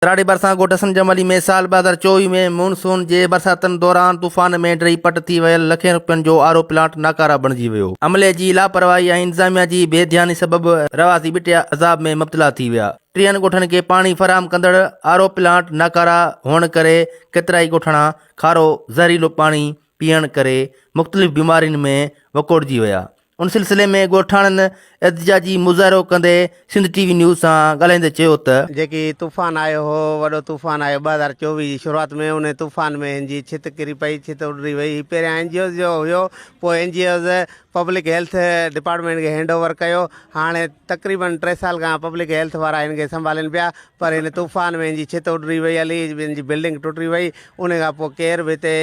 تراڙي ڀرسان ڳوٺ حسن جمالي ۾ سال 2024 ۾ مون سون جي برساتن دوران طوفان ۾ ڊهي پٽ ٿي ويل لکين رپين جو آر او پلانٽ ناڪاره بڻجي ويو. عملي جي لاپرواهي ۽ انتظاميا جي بي ڌياني سبب رهواسي ٻٽي عذاب ۾ مبتلا ٿي ويا. ٽيهن ڳوٺن کي پاڻي فراهم ڪندڙ آر او پلانٽ ناڪاره هئڻ ڪري ڪيترائي ڳوٺاڻا کارو زهريلو پاڻي پيئڻ ڪري مختلف بيمارين ۾ وڪوڙجي ويا. ان سلسلي ۾ ڳوٺاڻن احتجاجي مظاهرو ڪندي سنڌ ٽي وي نيوز سان ڳالهائيندي چيو ته. جيڪي طوفان آيو هو وڏو طوفان آيو 2024 جي شروعات ۾ انهي طوفان ۾ هن جي ڇت ڪري پئي ڇت اڏري وئي هي پهريان اين جي اوز جو هيو پوء N G Os public health department کي هينڊ اوور ڪيو هاڻي تقريبن ٽي سال کان پبلڪ هيلٿ وارا هن کي سنڀالين پيا پر هن طوفان ۾ هن جي ڇت اڏري وئي هلي هن جي بلڊنگ ٽٽي وئي انهي کان پوء ڪير به هتي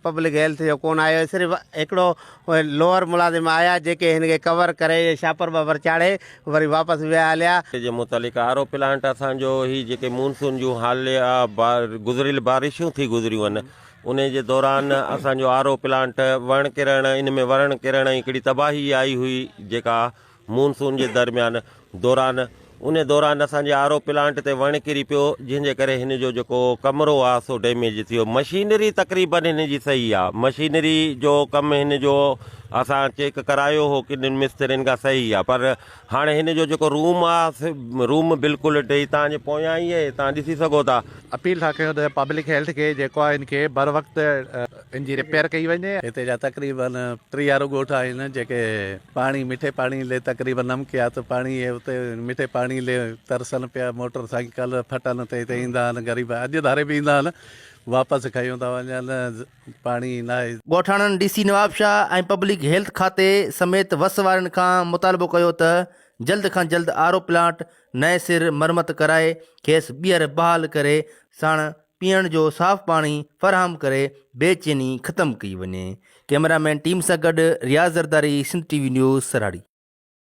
پبلڪ هيلٿ جو ڪونه آيو صرف هڪڙو اهي لوئر ملازم آيا جيڪي هن کي ڪور ڪري شاپر ٻاپر چاڙهي وري واپس ويا هليا. جي متعلق آر او پلانٽ اسان جو هي جيڪي مونسون جون حاليه گذريل بارشون ٿي گذريون آهن انهي جي دوران اسان جو آر او پلانٽ وڻ ڪرڻ ان ۾ ورڻ ڪرڻ ۽ هڪڙي تباهي آئي هئي جيڪا مون سون جي درميان دوران ان دوران اسان جي آر او پلانٽ تي وڻ ڪري پيو جنهن جي ڪري هن جو جيڪو ڪمرو آ سو ڊيميج ٿي ويو مشينري تقريبن هن جي صحيح آ مشينري جو ڪم هن جو اسان چيڪ ڪرايو هو ڪن مسترين کان صحيح آ پر هاڻي هن جو جيڪو روم آ روم بلڪل ڊهي تان جي پويان ئي آهي تان ڏسي سگهو ٿا. اپيل ٿا ڪيون ته پبلڪ هيلٿ کي جيڪو آ هن کي بروقت ان جي رپيئر ڪئي وڃي. هتي جا تقريبن ٽيهارو ڳوٺ آهن جيڪي پاڻي مٺي پاڻي لي تقريبن نمڪيات پاڻي اتي مٺي پاڻي لي ترسن پيا موٽر سائيڪل ڦٽن تي هتي ايندا آهن غريب اڄ ڌاري به ايندا آهن واپس کنيو ٿا وڃن پاڻي ناهي. ڳوٺاڻن D C Nawabshah ۽ public health کاتي سميت وس وارن کان مطالبو ڪيو ته جلد کان جلد آر او پلانٽ نئين سر مرمت ڪرائي کيس ٻيهر بحال ڪري ساڻ پيئڻ جو صاف پاڻي فراهم ڪري بي چيني ختم ڪئي وڃي. ڪئميرا مين ٽيم سان گڏ Riaz Zardari Sindh T V news Sarhari.